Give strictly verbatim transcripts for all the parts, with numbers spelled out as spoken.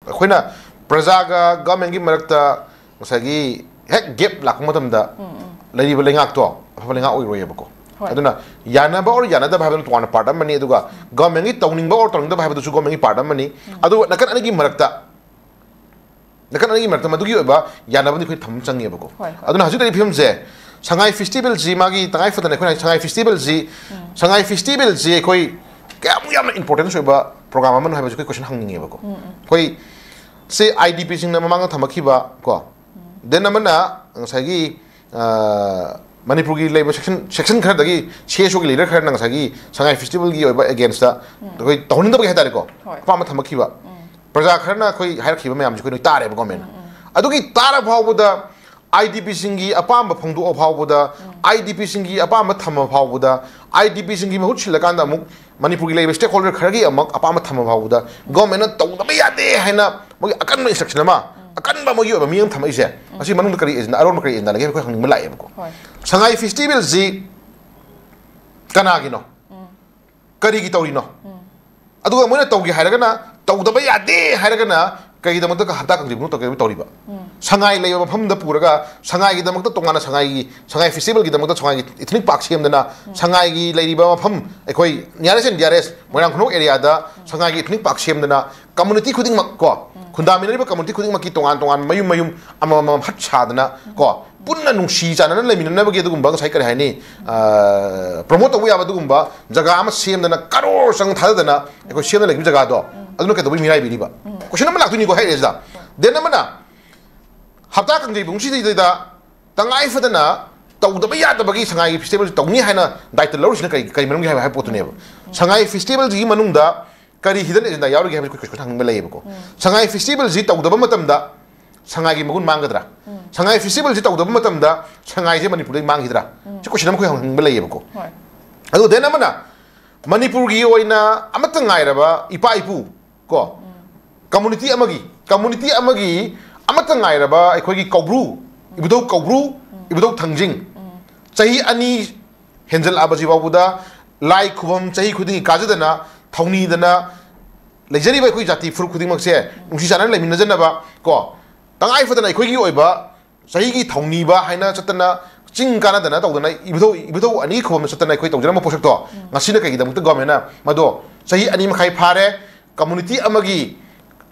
ꯑꯩꯈꯣꯏꯅ ꯄ꯭ꯔꯖꯥꯒ ꯒꯚꯔꯟꯃꯦꯟꯒꯤ ꯃꯔꯛꯇ ꯉꯁꯥꯏꯒꯤ ꯍꯦꯛ ꯒꯦꯞ ꯂꯥꯛꯄ ꯃꯇꯝꯗ ꯂꯩꯔꯤꯕ ꯂꯩꯉꯥꯛꯇꯣ ꯑꯐꯕ ꯂꯩꯉꯥꯛ ꯑꯣꯏꯔꯣꯏꯌꯦꯕꯀꯣ꯫ ꯍꯣꯏ꯫ ꯑꯗꯨꯅ ꯌꯥꯅꯕ ꯑꯣꯔ ꯌꯥꯅꯗꯕ ꯍꯥꯏꯕꯗꯨ ꯇꯣꯉꯥꯟꯅ ꯄꯥꯔꯠ ꯑꯃꯅꯤ, ꯑꯗꯨꯒ ꯒꯚꯔꯟꯃꯦꯟꯒꯤ ꯇꯧꯅꯤꯡꯕ ꯑꯣꯔ ꯇꯧꯅꯤꯡꯗꯕ ꯍꯥꯏꯕꯗꯨꯁꯨ ꯒꯚꯔꯟꯃꯦꯟꯒꯤ ꯄꯥꯔꯠ ꯑꯃꯅꯤ꯫ ꯑꯗꯨꯒ ꯅꯥꯀꯟ ꯑꯅꯤꯒꯤ ꯃꯔꯛꯇ ꯅꯥꯀꯟ ꯑꯅꯤꯒꯤ ꯃꯔꯛꯇ ꯃꯗꯨꯒꯤ ꯑꯣꯏꯕ ꯌꯥꯅꯕꯗꯤ ꯑꯩꯈꯣꯏ ꯊꯝꯕ ꯆꯪꯉꯦꯕꯀꯣ꯫ ꯍꯣꯏ, ꯍꯣꯏ꯫ ꯑꯗꯨꯅ ꯍꯧꯖꯤꯛ ꯂꯩꯔꯤꯕ ꯐꯤꯕꯝꯁꯦ, ꯁꯉꯥꯏ ꯐꯦꯁꯇꯤꯚꯦꯜꯁꯤ ꯃꯥꯒꯤ ꯇꯉꯥꯏ ꯐꯗꯅ ꯑꯩꯈꯣꯏꯅ ꯁꯉꯥꯏ ꯐꯦꯁꯇꯤꯚꯦꯜꯁꯤ ꯁꯉꯥꯏ ꯐꯦꯁꯇꯤꯚꯦꯜꯁꯤ ꯑꯩꯈꯣꯏ ꯀꯌꯥꯃꯨꯛ ꯌꯥꯝꯅ ꯏꯝꯄꯣꯔꯇꯦꯟꯁ ꯑꯣꯏꯕ ꯄ꯭ꯔꯣꯒ꯭ꯔꯥꯝ ꯑꯃꯅꯣ ꯍꯥꯏꯕꯁꯤ ꯑꯩꯈꯣꯏ ꯀꯣꯏꯁꯟ ꯍꯪꯅꯤꯡꯉꯦꯕꯀꯣ꯫ ꯑꯩꯈꯣꯏ ꯁꯤ ꯑꯥꯏ ꯗꯤ ꯄꯤꯁꯤꯡꯅ ꯃꯃꯥꯡꯗ ꯊꯝꯃꯛꯈꯤꯕ ꯀꯣ, ꯗꯦꯟ ꯑꯃꯅ ꯉꯁꯥꯏꯒꯤ ꯑ, ꯃꯅꯤꯄꯨꯔꯒꯤ ꯂꯩꯕ ꯁꯦꯛꯁꯟ ꯁꯦꯛꯁꯟ ꯈꯔꯗꯒꯤ ꯁꯤ ꯑꯦꯁ ꯑꯣꯒꯤ ꯂꯤꯗꯔ ꯈꯔꯅ ꯉꯁꯥꯏꯒꯤ ꯁꯉꯥꯏ ꯐꯦꯁꯇꯤꯚꯦꯜꯒꯤ ꯑꯣꯏꯕ ꯑꯦꯒꯦꯟꯁꯇ ꯑꯩꯈꯣꯏ ꯇꯧꯍꯟꯅꯤꯡꯗꯕꯒꯤ ꯍꯥꯏꯇꯥꯔꯦꯀꯣ, ꯍꯣꯏ꯫ ꯑꯄꯥꯝꯕ ꯊꯝꯃꯛꯈꯤꯕ ꯄ꯭ꯔꯖꯥ ꯈꯔꯅ ꯑꯩꯈꯣꯏ ꯍꯥꯏꯔꯛꯈꯤꯕ ꯃꯌꯥꯝꯁꯦ ꯑꯩꯈꯣꯏ ꯂꯣꯏ ꯇꯥꯔꯦꯕ ꯒꯣꯔꯃꯦꯟꯅ꯫ ꯑꯗꯨꯒꯤ ꯇꯥꯔ ꯐꯥꯎꯕꯗ ꯑꯥꯏ ꯗꯤ ꯄꯤꯁꯤꯡꯒꯤ ꯑꯄꯥꯝꯕ ꯐꯣꯡꯗꯣꯛꯑ ꯐꯥꯎꯕꯗ, ꯑꯥꯏ ꯗꯤ ꯄꯤꯁꯤꯡꯒꯤ ꯑꯄꯥꯝꯕ ꯊꯝꯃ ꯐꯥꯎꯕꯗ, ꯑꯥꯏ ꯗꯤ ꯄꯤꯁꯤꯡꯒꯤ ꯃꯍꯨꯠ ꯁꯤꯜꯂꯀꯥꯟꯗ ꯑꯃꯨꯛ ꯃꯅꯤꯄꯨꯔꯒꯤ ꯂꯩꯔꯤꯕ ꯁ꯭ꯇꯦꯛ ꯍꯣꯜꯗꯔ ꯈꯔꯒꯤ ꯑꯃꯨꯛ ꯑꯄꯥꯝꯕ ꯊꯝꯕ ꯐꯥꯎꯕꯗ ꯒꯣꯔꯃꯦꯟꯅ ꯇꯧꯗꯕ ꯌꯥꯗꯦ ꯍꯥꯏꯅ ꯃꯣꯏꯒꯤ ꯑꯀꯟꯕ ꯏꯟꯁꯇ꯭ꯔꯛꯁꯟ ꯑꯃ, ꯑꯀꯟꯕ ꯃꯣꯏꯒꯤ ꯑꯣꯏꯕ ꯃꯤ ꯑꯃ ꯊꯝꯃꯛꯏꯁꯦ, ꯑꯁꯤ ꯃꯅꯨꯡꯗ ꯀꯔꯤ ꯑꯦꯖꯦꯟꯗꯥ, ꯑꯔꯣꯟꯕ ꯀꯔꯤ ꯑꯦꯖꯦꯟꯗꯥ ꯂꯩꯒꯦ ꯍꯥꯏꯕ ꯑꯩꯈꯣꯏ ꯍꯪꯅꯤꯡꯕ ꯂꯥꯛꯑꯦꯕꯀꯣ꯫ ꯍꯣꯏ꯫ ꯁꯉꯥꯏ ꯐꯦꯁꯇꯤꯚꯦꯜꯁꯤ ꯀꯅꯥꯒꯤꯅꯣ? ꯀꯔꯤꯒꯤ ꯇꯧꯔꯤꯅꯣ? ꯑꯗꯨꯒ ꯃꯣꯏꯅ ꯇꯧꯒꯦ ꯍꯥꯏꯔꯒꯅ, ꯇꯧꯗꯕ ꯌꯥꯗꯦ ꯍꯥꯏꯔꯒꯅ ꯀꯩꯒꯤꯗꯃꯛꯇ ꯍꯞꯇꯥ ꯀꯥꯡꯖꯩꯕꯨꯡ ꯇꯧꯒꯦ ꯇꯧꯔꯤꯕ? ꯁꯉꯥꯏ ꯂꯩꯕ ꯃꯐꯝꯗ ꯄꯨꯔꯒ ꯁꯉꯥꯏꯒꯤꯗꯃꯛꯇ ꯇꯣꯉꯥꯟꯅ ꯁꯉꯥꯏꯒꯤ, ꯁꯉꯥꯏ ꯐꯦꯁꯇꯤꯚꯦꯜꯒꯤꯗꯃꯛꯇ ꯁꯉꯥꯏꯒꯤ ꯏꯊꯅꯤꯛ ꯄꯥꯔꯛ ꯁꯦꯝꯗꯅ, ꯁꯉꯥꯏꯒꯤ ꯂꯩꯔꯤꯕ ꯃꯐꯝ ꯑꯩꯈꯣꯏ nearest and dearest ꯃꯣꯏꯔꯥꯡ ꯈꯨꯅꯧ ꯑꯦꯔꯤꯌꯥꯗ ꯁꯉꯥꯏꯒꯤ ꯏꯊꯅꯤꯛ ꯄꯥꯔꯛ ꯁꯦꯝꯗꯅ, ꯀꯝꯃꯨꯅꯤꯇꯤ ꯈꯨꯗꯤꯡꯃꯛ ꯀꯣ, ꯈꯨꯟꯗꯥꯃꯤꯟꯅꯔꯤꯕ ꯀꯝꯃꯨꯅꯤꯇꯤ ꯈꯨꯗꯤꯡꯃꯛꯀꯤ ꯇꯣꯉꯥꯟ ꯇꯣꯉꯥꯟꯕ ꯃꯌꯨꯝ ꯃꯌꯨꯝ ꯑꯃꯃꯝ ꯍꯠ ꯁꯥꯗꯅ ꯀꯣ, ꯄꯨꯟꯅ ꯅꯨꯡꯁꯤ ꯆꯥꯟꯅꯅ ꯂꯩꯃꯤꯟꯅꯅꯕꯒꯤ ꯑꯗꯨꯒꯨꯝꯕ ꯉꯁꯥꯏ ꯀꯔꯤ ꯍꯥꯏꯅꯤ, ꯄ꯭ꯔꯣꯃꯣꯠ ꯇꯧꯕ ꯌꯥꯕ ꯑꯗꯨꯒꯨꯝꯕ ꯖꯒꯥ ꯑꯃ ꯁꯦꯝꯗꯅ, ꯀꯔꯣꯔ ꯆꯪ ꯊꯥꯗꯗꯅ ꯑꯩꯈꯣꯏ ꯁꯦꯝꯗ ꯂꯩꯈꯤꯕ ꯖꯒꯥꯗꯣ, ꯑꯗꯨꯅ ꯀꯩꯗꯧꯕꯩ ꯃꯤꯔꯥꯏꯕꯤꯔꯤꯕ? ꯀꯣꯏꯁꯟ ꯑꯃ ꯂꯥꯛꯇꯣꯏꯅꯤꯀꯣ ꯍꯥꯏꯔꯛꯑꯦ ꯁꯤꯗ꯫ ꯗꯦꯟ ꯑꯃꯅ ꯍꯞꯇꯥ ꯀꯥꯡꯖꯩꯕꯨꯡꯁꯤꯗꯩꯗ ꯇꯉꯥꯏ ꯐꯗꯅ ꯇꯧꯗꯕ ꯌꯥꯗꯕꯒꯤ ꯁꯉꯥꯏꯒꯤ ꯐꯦꯁꯇꯤꯚꯦꯜꯁꯤ ꯇꯧꯅꯤ ꯍꯥꯏꯅ ꯗꯥꯏꯇ ꯂꯧꯔꯤꯁꯤꯅ ꯀꯔꯤ, ꯀꯔꯤ ꯃꯔꯝꯒꯤ ꯍꯥꯏꯕ, ꯍꯥꯏꯕ ꯄꯣꯠꯇꯨꯅꯦꯕ꯫ ꯁꯉꯥꯏ ꯐꯦꯁꯇꯤꯚꯦꯜꯁꯤꯒꯤ ꯃꯅꯨꯡꯗ ꯀꯔꯤ ꯍꯤꯗꯟ ꯑꯦꯖꯦꯟꯗꯥ ꯌꯥꯎꯔꯤꯒꯦ ꯍꯥꯏꯕꯁꯤ ꯑꯩꯈꯣꯏ ꯀꯣꯏꯁꯟ ꯍꯪꯅꯤꯡꯕ ꯂꯩꯌꯦꯕꯀꯣ꯫ ꯁꯉꯥꯏ ꯐꯦꯁꯇꯤꯚꯦꯜꯁꯤ ꯇꯧꯗꯕ ꯃꯇꯝꯗ ꯁꯉꯥꯏꯒꯤ ꯃꯒꯨꯟ ꯃꯥꯡꯒꯗ꯭ꯔꯥ? ꯁꯉꯥꯏ ꯐꯦꯁꯇꯤꯚꯦꯜꯁꯤ ꯇꯧꯗꯕ ꯃꯇꯝꯗ ꯁꯉꯥꯏꯁꯦ ꯃꯅꯤꯄꯨꯔꯗꯒꯤ ꯃꯥꯡꯈꯤꯗ꯭ꯔꯥ? ꯁꯤ ꯀꯣꯏꯁꯟ ꯑꯃ ꯑꯩꯈꯣꯏ ꯍꯪꯅꯤꯡꯕ ꯂꯩꯌꯦꯕꯀꯣ꯫ ꯍꯣꯏ꯫ ꯑꯗꯨ ꯗꯦꯟ ꯑꯃꯅ ꯃꯅꯤꯄꯨꯔꯒꯤ ꯑꯣꯏꯅ ꯑꯃꯠꯇ ꯉꯥꯏꯔꯕ ꯏꯄꯥ ꯏꯄꯨ ꯀꯣ, ꯀꯝꯃꯨꯅꯤꯇꯤ ꯑꯃꯒꯤ, ꯀꯝꯃꯨꯅꯤꯇꯤ ꯑꯃꯒꯤ ꯑꯃꯠꯇ ꯉꯥꯏꯔꯕ ꯑꯩꯈꯣꯏꯒꯤ ꯀꯧꯕ꯭ꯔꯨ, ꯏꯕꯨꯙꯧ ꯀꯧꯕ꯭ꯔꯨ, ꯏꯕꯨꯙꯧ ꯊꯥꯡꯖꯤꯡ, ꯆꯍꯤ ꯑꯅꯤ ꯍꯦꯟꯖꯜꯂꯛꯑꯕꯁꯤ ꯐꯥꯎꯕꯗ ꯂꯥꯏ ꯈꯨꯕꯝ ꯆꯍꯤ ꯈꯨꯗꯤꯡꯒꯤ ꯀꯥꯖꯗꯅ, ꯊꯧꯅꯤꯗꯅ, ꯂꯩꯖꯔꯤꯕ ꯑꯩꯈꯣꯏ ꯖꯥꯇꯤ ꯐꯨꯔꯨꯞ ꯈꯨꯗꯤꯡꯃꯛꯁꯦ ꯅꯨꯡꯁꯤ ꯆꯥꯟꯅꯅ ꯂꯩꯃꯤꯟꯅꯖꯅꯕ ꯀꯣ, ꯇꯉꯥꯏ ꯐꯗꯅ ꯑꯩꯈꯣꯏꯒꯤ ꯑꯣꯏꯕ ꯆꯍꯤꯒꯤ ꯊꯧꯅꯤꯕ ꯍꯥꯏꯅ ꯆꯠꯇꯅ ꯆꯤꯡ ꯀꯥꯟꯅꯗꯅ ꯇꯧꯗꯅ ꯏꯕꯨꯙꯧ, ꯏꯕꯨꯙꯧ ꯑꯅꯤ ꯈꯨꯕꯝ ꯆꯠꯇꯅ ꯑꯩꯈꯣꯏ ꯇꯧꯖꯔꯝꯕ ꯄꯣꯠꯁꯛꯇꯣ ꯉꯁꯤꯅ ꯀꯩꯒꯤꯗꯃꯛꯇ ꯒꯣꯔꯃꯦꯟꯅ ꯃꯗꯣ ꯆꯍꯤ ꯑꯅꯤ ꯃꯈꯥꯏ ꯐꯥꯔꯦ, ꯀꯝꯃꯨꯅꯤꯇꯤ ꯑꯃꯒꯤ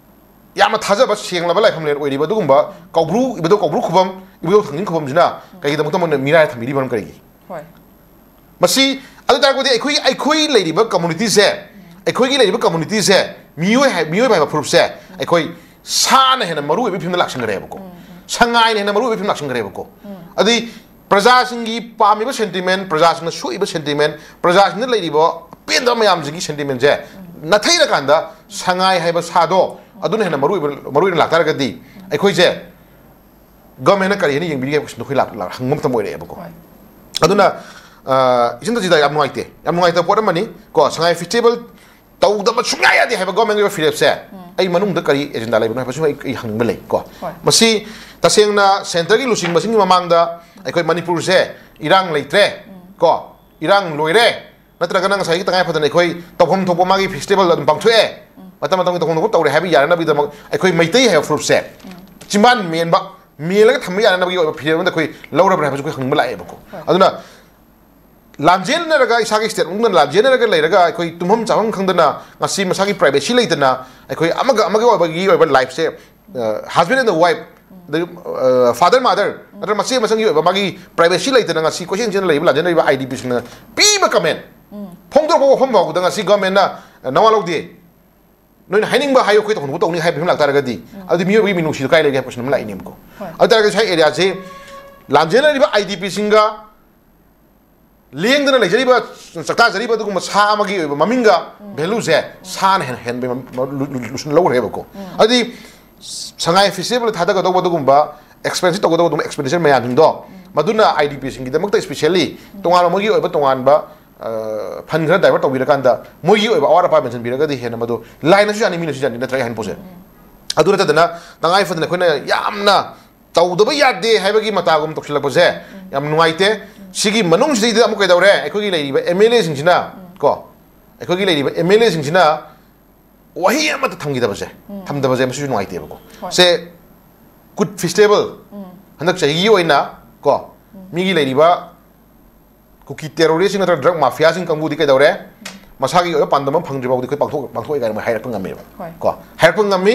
ꯌꯥꯝꯅ ꯊꯥꯖꯕ ꯁꯦꯡꯂꯕ ꯂꯥꯏꯐꯝꯂꯦꯟ ꯑꯣꯏꯔꯤꯕ ꯑꯗꯨꯒꯨꯝꯕ ꯀꯧꯕ꯭ꯔꯨ, ꯏꯕꯨꯙꯧ ꯀꯧꯕ꯭ꯔꯨ ꯈꯨꯕꯝ, ꯏꯕꯨꯙꯧ ꯊꯥꯡꯖꯤꯡ ꯈꯨꯕꯝꯁꯤꯅ ꯀꯩꯒꯤꯗꯃꯛꯇ ꯃꯣꯏꯅ ꯃꯤꯔꯥꯏ ꯊꯝꯕꯤꯔꯤꯕꯅꯣ ꯀꯔꯤꯒꯤ? ꯍꯣꯏ꯫ ꯃꯁꯤ ꯑꯗꯨ ꯇꯥꯔꯒꯗꯤ ꯑꯩꯈꯣꯏ, ꯑꯩꯈꯣꯏ ꯂꯩꯔꯤꯕ ꯀꯝꯃꯨꯅꯤꯇꯤꯁꯦ, ꯑꯩꯈꯣꯏꯒꯤ ꯂꯩꯔꯤꯕ ꯀꯝꯃꯨꯅꯤꯇꯤꯁꯦ, ꯃꯤꯑꯣꯏ ꯍꯥꯏ-, ꯃꯤꯑꯣꯏꯕ ꯍꯥꯏꯕ ꯐꯨꯔꯨꯞꯁꯦ ꯑꯩꯈꯣꯏ ꯁꯥꯅ ꯍꯦꯟꯅ ꯃꯔꯨ ꯑꯣꯏꯕ ꯐꯤꯕꯝꯗ ꯂꯥꯛꯁꯤꯟꯈ꯭ꯔꯦꯕꯀꯣ꯫ ꯁꯉꯥꯏꯅ ꯍꯦꯟꯅ ꯃꯔꯨ ꯑꯣꯏꯕ ꯐꯤꯕꯝ ꯂꯥꯛꯁꯤꯟꯈ꯭ꯔꯦꯕꯀꯣ꯫ ꯑꯗꯨꯗꯤ ꯄ꯭ꯔꯖꯥꯁꯤꯡꯒꯤ ꯄꯥꯝꯃꯤꯕ ꯁꯦꯟꯇꯤꯃꯦꯟ, ꯄ꯭ꯔꯖꯥꯁꯤꯡꯅ ꯁꯣꯛꯏꯕ ꯁꯦꯟꯇꯤꯃꯦꯟ, ꯄ꯭ꯔꯖꯥꯁꯤꯡꯗ ꯂꯩꯔꯤꯕ ꯑꯄꯦꯟꯗꯕ ꯃꯌꯥꯝꯁꯤꯒꯤ ꯁꯦꯟꯇꯤꯃꯦꯟꯁꯦ ꯅꯥꯊꯩꯔꯀꯥꯟꯗ ꯁꯉꯥꯏ ꯍꯥꯏꯕ ꯁꯥꯗꯣ ꯑꯗꯨꯅ ꯍꯦꯟꯅ ꯃꯔꯨ ꯑꯣꯏꯕ, ꯃꯔꯨ ꯑꯣꯏꯅ ꯂꯥꯛꯇꯥꯔꯒꯗꯤ ꯑꯩꯈꯣꯏꯁꯦ ꯒꯣꯔꯃꯦꯟꯅ ꯀꯔꯤ ꯍꯥꯏꯅ ꯌꯦꯡꯕꯤꯔꯤꯒꯦ ꯍꯥꯏꯕ ꯀꯣꯏꯁꯟꯗꯣ ꯑꯩꯈꯣꯏ ꯂꯥꯛ-, ꯂꯥꯛ-, ꯍꯪꯕ ꯃꯇꯝ ꯑꯣꯏꯔꯛꯑꯦꯕꯀꯣ꯫ ꯍꯣꯏ꯫ ꯑꯗꯨꯅ, ꯑ, ꯏꯆꯟ ꯆꯟꯖꯤꯇꯥ, ꯌꯥꯝ ꯅꯨꯡꯉꯥꯏꯇꯦ, ꯌꯥꯝ ꯅꯨꯡꯉꯥꯏꯇꯕ ꯄꯣꯠ ꯑꯃꯅꯤ ꯀꯣ꯫ ꯁꯉꯥꯏ ꯐꯦꯁꯇꯤꯚꯦꯜ ꯇꯧꯗꯕ ꯁꯨꯡꯌꯥ ꯌꯥꯗꯦ ꯍꯥꯏꯕ ꯒꯣꯔꯃꯦꯟꯒꯤ ꯑꯣꯏꯕ ꯐꯤꯔꯦꯞꯁꯦ ꯑꯩ ꯃꯅꯨꯡꯗ ꯀꯔꯤ ꯑꯦꯖꯦꯟꯗꯥ ꯂꯩꯕꯅꯣ ꯍꯥꯏꯕꯁꯤꯃ ꯑꯩ, ꯑꯩ ꯍꯪꯅꯤꯡꯕ ꯂꯩ ꯀꯣ꯫ ꯍꯣꯏ꯫ ꯃꯁꯤ ꯇꯁꯦꯡꯅ ꯁꯦꯟꯇꯔꯒꯤ ꯂꯨꯆꯤꯡꯕꯁꯤꯡꯒꯤ ꯃꯃꯥꯡꯗ ꯑꯩꯈꯣꯏ ꯃꯅꯤꯄꯨꯔꯁꯦ ꯏꯔꯥꯡ ꯂꯩꯇ꯭ꯔꯦ ꯀꯣ, ꯏꯔꯥꯡ ꯂꯣꯏꯔꯦ, ꯅꯠꯇ꯭ꯔꯒꯅ ꯉꯁꯥꯏꯒꯤ ꯇꯉꯥꯏ ꯐꯗꯅ ꯑꯩꯈꯣꯏ ꯇꯧꯐꯝ ꯊꯣꯛꯄ ꯃꯥꯒꯤ ꯐꯦꯁꯇꯤꯚꯦꯜ ꯑꯗꯨꯝ ꯄꯥꯡꯊꯣꯛꯑꯦ, ꯃꯇꯝ ꯃꯇꯝꯒꯤ ꯇꯧꯐꯝ ꯊꯣꯛꯄ ꯇꯧꯔꯦ ꯍꯥꯏꯕ ꯌꯥꯅꯅꯕꯒꯤꯗꯃꯛ ꯑꯩꯈꯣꯏ ꯃꯩꯇꯩ ꯍꯥꯏꯕ ꯐꯨꯔꯨꯞꯁꯦ ꯆꯤꯝꯕꯥꯟ ꯃꯦꯟꯕ, ꯃꯦꯜꯂꯒ ꯊꯝꯕ ꯌꯥꯅꯅꯕꯒꯤ ꯑꯣꯏꯕ ꯐꯤꯔꯦꯞ ꯑꯃꯗ ꯑꯩꯈꯣꯏ ꯂꯧꯔꯕ꯭ꯔꯥ ꯍꯥꯏꯕꯁꯨ ꯑꯩꯈꯣꯏ ꯍꯪꯅꯤꯡꯕ ꯂꯥꯛꯑꯦꯕꯀꯣ꯫ ꯍꯣꯏ꯫ ꯑꯗꯨꯅ ꯂꯥꯟꯖꯦꯟꯅꯔꯒ, ꯏꯁꯥꯒꯤ ꯁ꯭ꯇꯦꯠ ꯃꯅꯨꯡꯗ ꯂꯥꯟꯖꯦꯟꯅꯔꯒ ꯂꯩꯔꯒ ꯑꯩꯈꯣꯏ ꯇꯨꯝꯐꯝ ꯆꯥꯐꯝ ꯈꯪꯗꯅ ꯉꯁꯤ ꯃꯁꯥꯒꯤ ꯄ꯭ꯔꯥꯏꯚꯦꯁꯤ ꯂꯩꯇꯅ ꯑꯩꯈꯣꯏ ꯑꯃꯒ ꯑꯃꯒ ꯑꯣꯏꯕꯒꯤ ꯑꯣꯏꯕ ꯂꯥꯏꯐꯁꯦ, ꯍꯁꯕꯦꯟ ꯑꯦꯟ ꯋꯥꯏꯐ, ꯑꯗꯒꯤ ꯐꯥꯗꯔ ꯃꯥꯗꯔ ꯅꯠꯇ꯭ꯔꯒ ꯃꯆꯦ ꯃꯆꯟꯒꯤ ꯑꯣꯏꯕ ꯃꯥꯒꯤ ꯄ꯭ꯔꯥꯏꯚꯦꯁꯤ ꯂꯩꯇꯅ ꯉꯁꯤ ꯀꯣꯏꯆꯦꯟ ꯆꯦꯟ ꯂꯩꯕ ꯂꯥꯟꯖꯦꯟꯅꯔꯤꯕ ꯑꯥꯏ ꯗꯤ ꯄꯤꯁꯤꯡꯅ ꯄꯤꯕ ꯀꯃꯦꯟ, ꯐꯣꯡꯗꯣꯔꯛꯄ ꯋꯥꯐꯝ ꯐꯥꯎꯕꯗ ꯉꯁꯤ ꯒꯣꯔꯃꯦꯟꯅ ꯅꯋꯥ ꯂꯧꯗꯦ꯫ ꯅꯣꯏꯅ ꯍꯥꯏꯅꯤꯡꯕ ꯍꯥꯏꯌꯨ, ꯑꯩꯈꯣꯏ ꯇꯧꯍꯟꯕ ꯇꯧꯅꯤ ꯍꯥꯏꯕ ꯐꯤꯕꯝ ꯂꯥꯛꯇꯥꯔꯒꯗꯤ, ꯑꯗꯨꯗꯤ ꯃꯤꯑꯣꯏꯕꯒꯤ ꯃꯤꯅꯨꯡꯁꯤꯗꯣ ꯀꯥꯏ ꯂꯩꯒꯦ ꯍꯥꯏꯕ ꯀꯣꯏꯁꯟ ꯑꯃ ꯂꯥꯛꯏꯅꯦꯕꯀꯣ꯫ ꯍꯣꯏ꯫ ꯑꯗꯨ ꯇꯥꯔꯒꯗꯤ ꯁ꯭ꯋꯥꯏ ꯑꯦꯔꯤꯌꯥꯁꯤ ꯂꯥꯟꯖꯦꯟꯅꯔꯤꯕ ꯑꯥꯏ ꯗꯤ ꯄꯤꯁꯤꯡꯒ ꯂꯦꯡꯗꯅ ꯂꯩꯖꯔꯤꯕ, ꯆꯥꯛꯇꯥꯖꯔꯤꯕ ꯑꯗꯨꯒꯨꯝꯕ ꯁꯥ ꯑꯃꯒꯤ ꯑꯣꯏꯕ ꯃꯃꯤꯡꯒ ꯚꯦꯂꯨꯁꯦ ꯁꯥꯅ ꯍꯦꯟꯅ ꯍꯦꯟꯕ ꯃ-, ꯃ-, ꯂꯨ-, ꯂꯨ-, ꯂꯨꯁꯟ ꯂꯧꯈ꯭ꯔꯦꯕꯀꯣ꯫ ꯑꯗꯨꯗꯤ ꯁꯉꯥꯏ ꯐꯦꯁꯇꯤꯚꯦꯜ ꯊꯥꯗꯒꯗꯧꯕ ꯑꯗꯨꯒꯨꯝꯕ ꯑꯦꯛꯁꯄꯦꯟꯁ ꯇꯧꯒꯗꯧꯕ ꯑꯗꯨꯒꯨꯝꯕ ꯑꯦꯛꯁꯄꯦꯟꯗꯤꯆꯔ ꯃꯌꯥꯝꯁꯤꯡꯗꯣ ꯃꯗꯨꯅ ꯑꯥꯏ ꯗꯤ ꯄꯤꯁꯤꯡꯒꯤꯗꯃꯛꯇ ꯏꯁꯄꯤꯁꯦꯜꯂꯤ ꯇꯣꯉꯥꯟꯕ ꯃꯣꯏꯒꯤ ꯑꯣꯏꯕ ꯇꯣꯉꯥꯟꯕ, ꯑ, ꯐꯟ ꯈꯔ ꯗꯥꯏꯚꯔꯠ ꯇꯧꯕꯤꯔꯀꯥꯟꯗ ꯃꯣꯏꯒꯤ ꯑꯣꯏꯕ ꯑꯋꯥꯠ ꯑꯄꯥ ꯃꯦꯟꯁꯤꯟꯕꯤꯔꯒꯗꯤ ꯍꯦꯟꯅ ꯃꯗꯨ ꯂꯥꯏꯅꯁꯨ ꯌꯥꯅꯤ, ꯃꯤꯅꯁꯨ ꯌꯥꯅꯤ, ꯅꯠꯇ꯭ꯔꯥ ꯑꯩ ꯍꯥꯏꯅ ꯄꯣꯠꯁꯦ? ꯑꯗꯨ ꯅꯠꯇꯗꯅ ꯇꯉꯥꯏ ꯐꯗꯅ ꯑꯩꯈꯣꯏꯅ ꯌꯥꯝꯅ ꯇꯧꯗꯕ ꯌꯥꯗꯦ ꯍꯥꯏꯕꯒꯤ ꯃꯇꯥꯒꯨꯝ ꯇꯧꯁꯤꯜꯂꯛꯄꯁꯦ ꯌꯥꯝ ꯅꯨꯡꯉꯥꯏꯇꯦ꯫ ꯁꯤꯒꯤ ꯃꯅꯨꯡꯁꯤꯗꯩꯗ ꯑꯃꯨꯛ ꯀꯩꯗꯧꯔꯦ? ꯑꯩꯈꯣꯏꯒꯤ ꯂꯩꯔꯤꯕ ꯑꯦꯝ ꯑꯦꯜ ꯑꯦꯁꯤꯡꯁꯤꯅ ꯀꯣ, ꯑꯩꯈꯣꯏꯒꯤ ꯂꯩꯔꯤꯕ ꯑꯦꯝ ꯑꯦꯜ ꯑꯦꯁꯤꯡꯁꯤꯅ ꯋꯥꯍꯩ ꯑꯃꯠꯇ ꯊꯝꯈꯤꯗꯕꯁꯦ, ꯊꯝꯗꯕꯁꯦ ꯃꯁꯤꯁꯨ ꯅꯨꯡꯉꯥꯏꯇꯦꯕꯀꯣ꯫ ꯍꯣꯏ꯫ ꯁꯦ ꯀꯨꯠ ꯐꯦꯁꯇꯤꯚꯦꯜ ꯍꯟꯗꯛ ꯆꯍꯤꯒꯤ ꯑꯣꯏꯅ ꯀꯣ, ꯃꯤꯒꯤ ꯂꯩꯔꯤꯕ ꯀꯨꯀꯤ ꯇꯦꯔꯣꯔꯤꯁꯁꯤꯡ ꯅꯠꯇ꯭ꯔꯒ ꯗ꯭ꯔꯒ ꯃꯥꯐꯤꯌꯥꯁꯤꯡ ꯀꯥꯡꯕꯨꯗꯤ ꯀꯩꯗꯧꯔꯦ? ꯃꯁꯥꯒꯤ ꯑꯣꯏꯕ ꯄꯥꯟꯗꯝ ꯑꯃ ꯐꯪꯗ꯭ꯔꯤ ꯐꯥꯎꯗꯤ ꯑꯩꯈꯣꯏ ꯄꯥꯡꯊꯣꯛ-, ꯄꯥꯡꯊꯣꯛꯑꯣꯏ ꯀꯥꯏꯅ ꯃꯣꯏ ꯍꯥꯏꯔꯛꯄ ꯉꯝꯃꯦꯕ꯫ ꯍꯣꯏ꯫ ꯀꯣ, ꯍꯥꯏꯔꯛꯄ ꯉꯝꯃꯤ꯫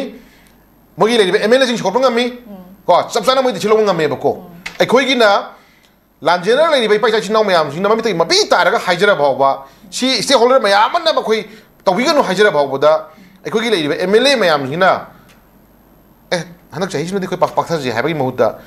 ꯃꯣꯏꯒꯤ ꯂꯩꯔꯤꯕ ꯑꯦꯝ ꯑꯦꯜ ꯑꯦꯁꯤꯡ ꯁꯧꯒꯠꯄ ꯉꯝꯃꯤ꯫ ꯀꯣ, ꯆꯞ ꯆꯥꯅ ꯃꯣꯏ decision ꯂꯧꯕ ꯉꯝꯃꯦꯕꯀꯣ꯫ ꯑꯩꯈꯣꯏꯒꯤꯅ ꯂꯥꯟꯖꯦꯟꯅꯔ ꯂꯩꯔꯤꯕ ꯏꯄꯥ ꯏꯆꯥ ꯏꯆꯤꯟ ꯏꯅꯥꯎ ꯃꯌꯥꯝꯁꯤꯡꯅ ꯃꯃꯤꯠꯇꯒꯤ ꯃꯄꯤ ꯇꯥꯔꯒ ꯍꯥꯏꯖꯔ ꯐꯥꯎꯕ, ꯁꯤ stakeholder ꯃꯌꯥꯝ ꯑꯃꯅ ꯃꯈꯣꯏ ꯇꯧꯕꯤꯒꯅꯨ ꯍꯥꯏꯖꯔ ꯐꯥꯎꯕꯗ, ꯑꯩꯈꯣꯏꯒꯤ ꯂꯩꯔꯤꯕ ꯑꯦꯝ ꯑꯦꯜ ꯑꯦ ꯃꯌꯥꯝꯁꯤꯅ, "ꯑꯦ, ꯍꯟꯗꯛ ꯆꯍꯤꯁꯤꯃꯗꯤ ꯑꯩꯈꯣꯏ ꯄꯥꯛ-, ꯄꯥꯛꯊꯁꯤ" ꯍꯥꯏꯕꯒꯤ ꯃꯍꯨꯠꯇ,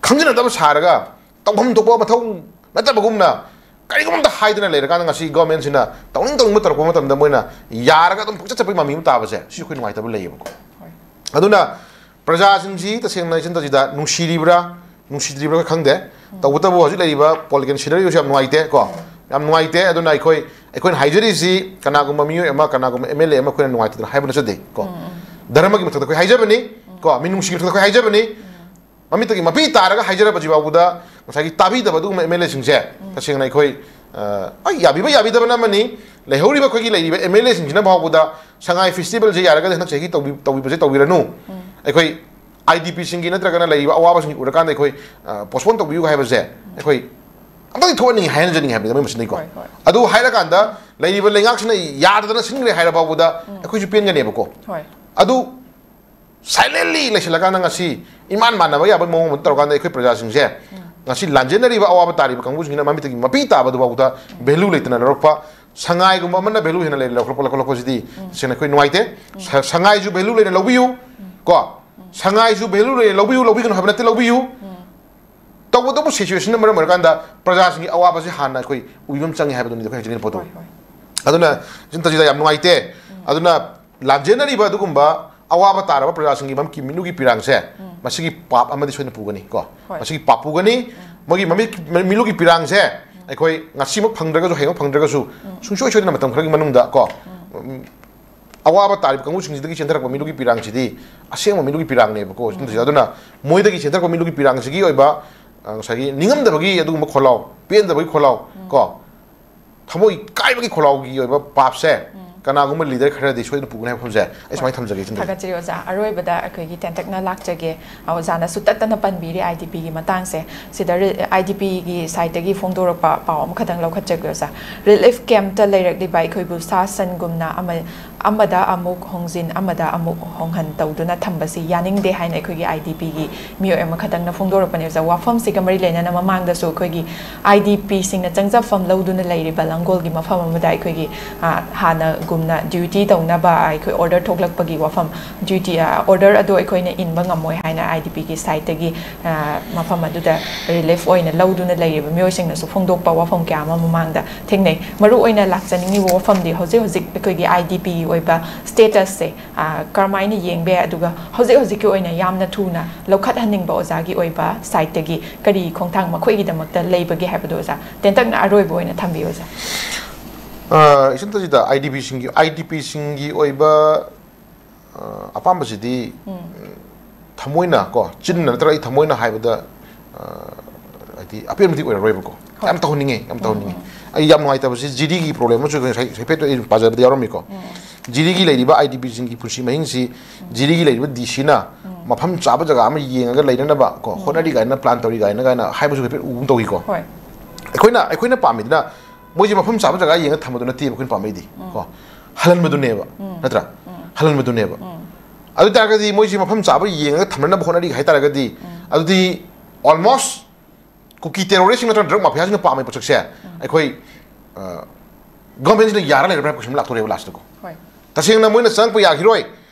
ꯈꯪꯖꯤꯟꯅꯗꯕ ꯁꯥꯔꯒ, ꯇꯧꯐꯝ ꯊꯣꯛꯄ ꯃꯊꯧ ꯅꯠꯇꯕꯒꯨꯝꯅ ꯀꯔꯤꯒꯨꯝꯕ ꯑꯝꯇ ꯍꯥꯏꯗꯅ ꯂꯩꯔꯀꯥꯟꯗ, ꯉꯁꯤ government ꯁꯤꯅ ꯇꯧꯅꯤꯡ ꯇꯧꯅꯤꯡꯕ ꯇꯧꯔꯛꯄ ꯃꯇꯝꯗ ꯃꯣꯏꯅ ꯌꯥꯔꯒ ꯑꯗꯨꯝ ꯄꯨꯡꯆꯠ ꯆꯠꯄꯒꯤ ꯃꯃꯤ ꯑꯃ ꯇꯥꯕꯁꯦ, ꯁꯤ ꯑꯩꯈꯣꯏ ꯅꯨꯡꯉꯥꯏꯇꯕ ꯂꯩꯌꯦꯕꯀꯣ꯫ ꯍꯣꯏ꯫ ꯑꯗꯨꯅ ꯄ꯭ꯔꯖꯥꯁꯤꯡꯁꯤ ꯇꯁꯦꯡꯅ ꯏꯆꯟ ꯇꯖꯤꯗ ꯅꯨꯡꯁꯤꯔꯤꯕ꯭ꯔꯥ, ꯅꯨꯡꯁꯤꯗ꯭ꯔꯤꯕ꯭ꯔꯥ ꯈꯪꯗꯦ꯫ ꯇꯧꯕꯇꯕꯨ ꯍꯧꯖꯤꯛ ꯂꯩꯔꯤꯕ political scenario ꯁꯤ ꯌꯥꯝ ꯅꯨꯡꯉꯥꯏꯇꯦ ꯀꯣ꯫ ꯌꯥꯝ ꯅꯨꯡꯉꯥꯏꯇꯦ꯫ ꯑꯗꯨꯅ ꯑꯩꯈꯣꯏ, ꯑꯩꯈꯣꯏꯅ ꯍꯥꯏꯖꯔꯤꯁꯤ ꯀꯅꯥꯒꯨꯝꯕ ꯃꯤꯑꯣꯏ ꯑꯃ, ꯀꯅꯥꯒꯨꯝꯕ ꯑꯦꯝ ꯑꯦꯜ ꯑꯦ ꯑꯃ ꯑꯩꯈꯣꯏꯅ ꯅꯨꯡꯉꯥꯏꯇꯗꯅ ꯍꯥꯏꯕ ꯅꯠꯆꯗꯦ ꯀꯣ꯫ ꯙꯔꯃꯒꯤ ꯃꯊꯛꯇ ꯑꯩꯈꯣꯏ ꯍꯥꯏꯖꯕꯅꯤ ꯀꯣ, ꯃꯤꯅꯨꯡꯁꯤꯒꯤ ꯃꯊꯛꯇ ꯑꯩꯈꯣꯏ ꯍꯥꯏꯖꯕꯅꯤ꯫ ꯃꯃꯤꯠꯇꯒꯤ ꯃꯄꯤ ꯇꯥꯔꯒ ꯍꯥꯏꯖꯔꯕꯁꯤ ꯐꯥꯎꯕꯗ ꯉꯁꯥꯏꯒꯤ ꯇꯥꯕꯤꯗꯕ ꯑꯗꯨꯒꯨꯝꯕ ꯑꯦꯝ ꯑꯦꯜ ꯑꯦꯁꯤꯡꯁꯦ ꯇꯁꯦꯡꯅ ꯑꯩꯈꯣꯏ, ꯑ, ꯍꯣꯏ, ꯌꯥꯕꯤꯕ ꯌꯥꯕꯤꯗꯕꯅ ꯑꯃꯅꯤ꯫ ꯂꯩꯍꯧꯔꯤꯕ ꯑꯩꯈꯣꯏꯒꯤ ꯂꯩꯔꯤꯕ ꯑꯦꯝ ꯑꯦꯜ ꯑꯦꯁꯤꯡꯁꯤꯅ ꯐꯥꯎꯕꯗ ꯁꯉꯥꯏ ꯐꯦꯁꯇꯤꯚꯦꯜꯁꯦ ꯌꯥꯔꯒꯗꯤ ꯍꯟꯗꯛ ꯆꯍꯤꯒꯤ ꯇꯧꯕꯤ-, ꯇꯧꯕꯤꯕꯁꯦ ꯇꯧꯕꯤꯔꯅꯨ꯫ ꯑꯩꯈꯣꯏ ꯑꯥꯏ ꯗꯤ ꯄꯤꯁꯤꯡꯒꯤ ꯅꯠꯇ꯭ꯔꯒꯅ ꯂꯩꯔꯤꯕ ꯑꯋꯥꯕꯁꯤꯡ ꯎꯔꯀꯥꯟꯗ ꯑꯩꯈꯣꯏ, ꯑ, postpone ꯇꯧꯕꯤꯌꯨ ꯍꯥꯏꯕꯁꯦ ꯑꯩꯈꯣꯏ ꯑꯝꯇꯗꯤ ꯊꯣꯛꯍꯟꯅꯤꯡꯉꯤ, ꯍꯥꯏꯍꯟꯖꯅꯤꯡꯉꯤ ꯍꯥꯏꯕꯅꯤꯗ ꯃꯣꯏ ꯃꯁꯤꯗꯩꯀꯣ꯫ ꯍꯣꯏ, ꯍꯣꯏ꯫ ꯑꯗꯨ ꯍꯥꯏꯔꯀꯥꯟꯗ ꯂꯩꯔꯤꯕ ꯂꯩꯉꯥꯛꯁꯤꯅ ꯌꯥꯗꯗꯅ ꯁꯤꯟꯈ꯭ꯔꯦ ꯍꯥꯏꯔ ꯐꯥꯎꯕꯗ ꯑꯩꯈꯣꯏꯁꯨ ꯄꯦꯟꯒꯅꯦꯕꯀꯣ꯫ ꯍꯣꯏ꯫ ꯑꯗꯨ silently ꯂꯩꯁꯤꯜꯂꯀꯥꯟꯗ ꯉꯁꯤ ꯏꯃꯥꯟ ꯃꯥꯟꯅꯕ ꯌꯥꯕ ꯃꯑꯣꯡ ꯑꯃ ꯇꯧꯔꯀꯥꯟꯗ ꯑꯩꯈꯣꯏ ꯄ꯭ꯔꯖꯥꯁꯤꯡꯁꯦ ꯉꯁꯤ ꯂꯥꯟꯖꯦꯟꯅꯔꯤꯕ ꯑꯋꯥꯕ ꯇꯥꯔꯤꯕ ꯀꯥꯡꯕꯨꯁꯤꯡꯁꯤꯅ ꯃꯃꯤꯠꯇꯒꯤ ꯃꯄꯤ ꯇꯥꯕꯗꯨꯐꯥꯎꯗ value ꯂꯩꯇꯅ ꯂꯧꯔꯛꯄ, ꯁꯉꯥꯏꯒꯨꯝꯕ ꯑꯃꯅ value ꯍꯦꯟꯅ ꯂꯩꯅ ꯂꯧꯔꯛꯄ, ꯂꯧꯈꯠꯂꯛꯄꯁꯤꯗꯤ ꯇꯁꯦꯡꯅ ꯑꯩꯈꯣꯏ ꯅꯨꯡꯉꯥꯏꯇꯦ꯫ ꯁ-, ꯁꯉꯥꯏꯁꯨ value ꯂꯩꯅ ꯂꯧꯕꯤꯌꯨ ꯀꯣ, ꯁꯉꯥꯏꯁꯨ value ꯂꯩꯅ ꯂꯧꯕꯤꯌꯨ, ꯂꯧꯕꯤꯒꯅꯨ ꯍꯥꯏꯕ ꯅꯠꯇꯦ, ꯂꯧꯕꯤꯌꯨ꯫ ꯇꯧꯕꯇꯕꯨ situationꯅ ꯃꯔꯝ ꯑꯣꯏꯔꯀꯥꯟꯗ ꯄ꯭ꯔꯖꯥꯁꯤꯡꯒꯤ ꯑꯋꯥꯕꯁꯤ ꯍꯥꯟꯅ ꯑꯩꯈꯣꯏ ꯎꯕꯤꯕ ꯑꯃ ꯆꯪꯉꯦ ꯍꯥꯏꯕꯗꯨꯅꯤꯗ ꯑꯩꯈꯣꯏ ꯍꯧꯖꯤꯛꯀꯤ ꯄꯣꯠꯇꯣ꯫ ꯍꯣꯏ, ꯍꯣꯏ꯫ ꯑꯗꯨꯅ ꯏꯆꯟ ꯇꯖꯤꯗ ꯌꯥꯝ ꯅꯨꯡꯉꯥꯏꯇꯦ꯫ ꯑꯗꯨꯅ ꯂꯥꯟꯖꯦꯟꯅꯔꯤꯕ ꯑꯗꯨꯒꯨꯝꯕ ꯑꯋꯥꯕ ꯇꯥꯔꯕ ꯄ꯭ꯔꯖꯥꯁꯤꯡꯒꯤ ꯃꯝꯀꯤ ꯃꯤꯠꯂꯨꯒꯤ ꯄꯤꯔꯥꯡꯁꯦ, ꯃꯁꯤꯒꯤ ꯄꯥꯞ ꯑꯃꯗꯤ ꯁꯣꯏꯗꯅ ꯄꯨꯒꯅꯤ ꯀꯣ꯫ ꯍꯣꯏ꯫ ꯃꯁꯤꯒꯤ ꯄꯥꯞ ꯄꯨꯒꯅꯤ꯫ ꯃꯣꯏꯒꯤ ꯃꯃꯤꯠ, ꯃꯤꯠꯂꯨꯒꯤ ꯄꯤꯔꯥꯡꯁꯦ ꯑꯩꯈꯣꯏ ꯉꯁꯤꯃꯛ ꯐꯪꯗ꯭ꯔꯒꯁꯨ, ꯍꯌꯦꯡꯃꯛ ꯐꯪꯗ꯭ꯔꯒꯁꯨ, ꯁꯨꯡꯁꯣꯏ ꯁꯣꯏꯗꯅ ꯃꯇꯝ ꯈꯔꯒꯤ ꯃꯅꯨꯡꯗ ꯀꯣ, ꯎꯝ, ꯑꯋꯥꯕ ꯇꯥꯔꯤꯕ ꯀꯥꯡꯕꯨꯁꯤꯡꯁꯤꯗꯒꯤ ꯆꯦꯟꯊꯔꯛꯄ ꯃꯤꯂꯨꯒꯤ ꯄꯤꯔꯥꯡꯁꯤꯗꯤ ꯑꯁꯦꯡꯕ ꯃꯤꯂꯨꯒꯤ ꯄꯤꯔꯥꯡꯅꯦꯕꯀꯣ꯫ ꯎꯝ꯫ ꯑꯗꯨꯅ ꯃꯣꯏꯗꯒꯤ ꯆꯦꯟꯊꯔꯛꯄ ꯃꯤꯂꯨꯒꯤ ꯄꯤꯔꯥꯡꯁꯤꯒꯤ ꯑꯣꯏꯕ, ꯑ, ꯉꯁꯥꯏꯒꯤ ꯅꯤꯡꯉꯝꯗꯕꯒꯤ ꯑꯗꯨꯒꯨꯝꯕ ꯈꯣꯜꯂꯥꯎ, ꯄꯦꯟꯗꯕꯒꯤ ꯈꯣꯜꯂꯥꯎ, ꯎꯝ, ꯀꯣ, ꯊꯃꯣꯏ ꯀꯥꯏꯕꯒꯤ ꯈꯣꯜꯂꯥꯎꯒꯤ ꯑꯣꯏꯕ ꯄꯥꯞꯁꯦ, ꯎꯝ, ꯀꯅꯥꯒꯨꯝꯕ ꯂꯤꯗꯔ ꯈꯔꯗꯤ ꯁꯣꯏꯗꯅ ꯄꯨꯒꯅꯤ ꯍꯥꯏꯕ ꯋꯥꯐꯝꯁꯦ ꯑꯩ ꯁꯨꯃꯥꯏꯅ ꯊꯝꯖꯒꯦ, ꯏꯆꯟ ꯊꯥꯒꯠꯆꯔꯤ ꯑꯣꯖꯥ꯫ ꯑꯔꯣꯏꯕꯗ ꯑꯩꯈꯣꯏꯒꯤ ꯇꯦꯟꯇꯛꯅ ꯂꯥꯛꯆꯒꯦ꯫ ꯑꯣꯖꯥꯅꯁꯨ ꯇꯠꯇꯅ ꯄꯟꯕꯤꯔꯤ ꯑꯥꯏ ꯗꯤ ꯄꯤꯒꯤ ꯃꯇꯥꯡꯁꯦ꯫ ꯁꯤꯗ ꯑꯥꯏ ꯗꯤ ꯄꯤꯒꯤ ꯁꯥꯏꯠꯇꯒꯤ ꯐꯣꯡꯗꯣꯔꯛꯄ ꯄꯥꯎ ꯑꯃꯈꯛꯇꯪ ꯂꯧꯈꯠꯆꯒꯦ ꯑꯣꯖꯥ꯫ ꯔꯤꯂꯤꯐ ꯀꯦꯝꯞꯇ ꯂꯩꯔꯛꯂꯤꯕ ꯑꯩꯈꯣꯏꯕꯨ ꯁꯥ ꯁꯟꯒꯨꯝꯅ ꯑꯃ ꯑꯃꯗ ꯑꯃꯨꯛ ꯍꯣꯡꯖꯤꯟ, ꯑꯃꯗ ꯑꯃꯨꯛ ꯍꯣꯡꯍꯟ ꯇꯧꯗꯨꯅ ꯊꯝꯕꯁꯤ ꯌꯥꯅꯤꯡꯗꯦ ꯍꯥꯏꯅ ꯑꯩꯈꯣꯏꯒꯤ ꯑꯥꯏ ꯗꯤ ꯄꯤꯒꯤ ꯃꯤꯑꯣꯏ ꯑꯃꯈꯛꯇꯪꯅ ꯐꯣꯡꯗꯣꯔꯛꯄꯅꯦ ꯑꯣꯖꯥ꯫ ꯋꯥꯐꯝꯁꯤꯒ ꯃꯔꯤ ꯂꯩꯅꯅ ꯃꯃꯥꯡꯗꯁꯨ ꯑꯩꯈꯣꯏꯒꯤ ꯑꯥꯏ ꯗꯤ ꯄꯤꯁꯤꯡꯅ ꯆꯪꯖꯐꯝ ꯂꯧꯗꯨꯅ ꯂꯩꯔꯤꯕ ꯂꯥꯡꯒꯣꯜꯒꯤ ꯃꯐꯝ ꯑꯃꯗ ꯑꯩꯈꯣꯏꯒꯤ, ꯑ, ꯍꯥꯟꯅꯒꯨꯝꯅ ꯗ꯭ꯌꯨꯇꯤ ꯇꯧꯅꯕ ꯑꯩꯈꯣꯏ ꯑꯣꯔꯗꯔ ꯊꯣꯛꯂꯛꯄꯒꯤ ꯋꯥꯐꯝ, ꯗ꯭ꯌꯨꯇꯤ, ꯑ, ꯑꯣꯔꯗꯔ ꯑꯗꯨ ꯑꯩꯈꯣꯏꯅ ꯏꯟꯕ ꯉꯝꯃꯣꯏ ꯍꯥꯏꯅ ꯑꯥꯏ ꯗꯤ ꯄꯤꯒꯤ ꯁꯥꯏꯠꯇꯒꯤ, ꯑ, ꯃꯐꯝ ꯑꯗꯨꯗ ꯔꯤꯂꯤꯐ ꯑꯣꯏꯅ ꯂꯧꯗꯨꯅ ꯂꯩꯔꯤꯕ ꯃꯤꯑꯣꯏꯁꯤꯡꯅꯁꯨ ꯐꯣꯡꯗꯣꯛꯄ ꯋꯥꯐꯝ ꯀꯌꯥ ꯑꯃ ꯃꯃꯥꯡꯗ ꯊꯦꯡꯅꯩ꯫ ꯃꯔꯨꯑꯣꯏꯅ ꯂꯥꯛꯆꯅꯤꯡꯉꯤꯕ ꯋꯥꯐꯝꯗꯤ ꯍꯧꯖꯤꯛ ꯍꯧꯖꯤꯛ ꯑꯩꯈꯣꯏꯒꯤ ꯑꯥꯏ ꯗꯤ ꯄꯤꯒꯤ ꯑꯣꯏꯕ ꯁ꯭ꯇꯦꯇꯁꯁꯦ, ꯑ, ꯀꯔꯝꯍꯥꯏꯅ ꯌꯦꯡꯕ ꯌꯥꯏ, ꯑꯗꯨꯒ ꯍꯧꯖꯤꯛ ꯍꯧꯖꯤꯛꯀꯤ ꯑꯣꯏꯅ ꯌꯥꯝꯅ ꯊꯨꯅ ꯂꯧꯈꯠꯍꯟꯅꯤꯡꯕ ꯑꯣꯖꯥꯒꯤ ꯑꯣꯏꯕ ꯁꯥꯏꯠꯇꯒꯤ ꯀꯔꯤ ꯈꯣꯡꯊꯥꯡ ꯃꯈꯣꯏꯒꯤꯗꯃꯛꯇ ꯂꯩꯕꯒꯦ ꯍꯥꯏꯕꯗꯨ ꯑꯣꯖꯥ ꯇꯦꯟꯇꯛꯅ ꯑꯔꯣꯏꯕ ꯑꯣꯏꯅ ꯊꯝꯕꯤꯌꯨ ꯑꯣꯖꯥ꯫ ꯑ, ꯏꯆꯟ ꯇꯖꯤꯗ, ꯑꯥꯏ ꯗꯤ ꯄꯤꯁꯤꯡꯒꯤ, ꯑꯥꯏ ꯗꯤ ꯄꯤꯁꯤꯡꯒꯤ ꯑꯣꯏꯕ, ꯑ, ꯑꯄꯥꯝꯕꯁꯤꯗꯤ, ꯎꯝ꯫ ꯊꯃꯣꯏꯅ ꯀꯣ, ꯆꯤꯟꯅ ꯅꯠꯇ꯭ꯔꯒ ꯑꯩ ꯊꯃꯣꯏꯅ ꯍꯥꯏꯕꯗ, ꯑ, ꯍꯥꯏꯗꯤ ꯑꯄꯦꯟꯕꯗꯤ ꯑꯣꯏꯔꯔꯣꯏꯕꯀꯣ꯫ ꯍꯣꯏ꯫ ꯌꯥꯝ ꯇꯧꯍꯟꯅꯤꯡꯉꯦ, ꯌꯥꯝ ꯎꯝ, ꯇꯧꯍꯟꯅꯤꯡꯉꯦ꯫ ꯎꯝ꯫ ꯑꯩ ꯌꯥꯝ ꯅꯨꯡꯉꯥꯏꯇꯕꯁꯤ ꯖꯤꯔꯤꯒꯤ ꯄ꯭ꯔꯣꯕ꯭ꯂꯦꯝ ꯑꯃꯁꯨ ꯉꯁꯥꯏ ꯍꯥꯏꯐꯦꯠ ꯑꯩ ꯄꯥꯖꯕꯗ ꯌꯥꯎꯔꯝꯃꯤꯀꯣ꯫ ꯎꯝ꯫ ꯖꯤꯔꯤꯒꯤ ꯂꯩꯔꯤꯕ ꯑꯥꯏ ꯗꯤ ꯄꯤꯁꯤꯡꯒꯤ ꯄꯨꯟꯁꯤ ꯃꯍꯤꯡꯁꯤ ꯎꯝ꯫ ꯖꯤꯔꯤꯒꯤ ꯂꯩꯔꯤꯕ ꯗꯤ ꯁꯤꯅ ꯎꯝ꯫ ꯃꯐꯝ ꯆꯥꯕ ꯖꯒꯥ ꯑꯃ ꯌꯦꯡꯉꯒ ꯂꯩꯅꯅꯕ ꯀꯣ, ꯎꯝ꯫ ꯍꯣꯠꯅꯔꯤ ꯀꯥꯏꯅ, ꯄ꯭ꯂꯥꯟ ꯇꯧꯔꯤ ꯀꯥꯏꯅ, ꯀꯥꯏꯅ ꯍꯥꯏꯕꯁꯨ ꯍꯥꯏꯐꯦꯠ ꯎꯕ ꯇꯧꯏꯀꯣ꯫ ꯍꯣꯏ꯫ ꯑꯩꯈꯣꯏꯅ, ꯑꯩꯈꯣꯏꯅ ꯄꯥꯝꯃꯤꯗꯨꯅ ꯃꯣꯏꯁꯦ ꯃꯐꯝ ꯆꯥꯕ ꯖꯒꯥ ꯌꯦꯡꯉ ꯊꯝꯕꯗꯨ ꯅꯠꯇꯦꯕ ꯑꯩꯈꯣꯏꯅ ꯄꯥꯝꯃꯛꯏꯗꯤ, ꯎꯝ꯫ ꯀꯣ꯫ ꯍꯜꯍꯟꯕꯗꯨꯅꯦꯕ, ꯎꯝ꯫ ꯅꯠꯇ꯭ꯔꯥ? ꯎꯝ꯫ ꯍꯜꯍꯟꯕꯗꯨꯅꯦꯕ꯫ ꯎꯝ꯫ ꯑꯗꯨ ꯇꯥꯔꯒꯗꯤ ꯃꯣꯏꯁꯦ ꯃꯐꯝ ꯆꯥꯕ ꯌꯦꯡꯉꯒ ꯊꯝꯅꯅꯕ ꯍꯣꯠꯅꯔꯤ ꯍꯥꯏ ꯇꯥꯔꯒꯗꯤ, ꯎꯝ꯫ ꯑꯗꯨꯗꯤ almost ꯀꯨꯀꯤ terrorist ꯅꯠꯇ꯭ꯔꯒ drug mafiaꯁꯤꯡꯅ ꯄꯥꯝꯃꯤ ꯄꯣꯠꯁꯛꯁꯦ, ꯎꯝ꯫ ꯑꯩꯈꯣꯏ, ꯑ, governmentꯁꯤꯅ ꯌꯥꯔ ꯂꯩꯔꯕ꯭ꯔꯥ ꯍꯥꯏꯕ ꯀꯣꯏꯁꯟ ꯑꯃ ꯂꯥꯛꯇꯣꯔꯦꯕ lastꯇꯀꯣ꯫ ꯍꯣꯏ꯫ ꯇꯁꯦꯡꯅ ꯃꯣꯏꯅ ꯆꯪꯉꯛꯄ ꯌꯥꯈꯤꯔꯣꯏ,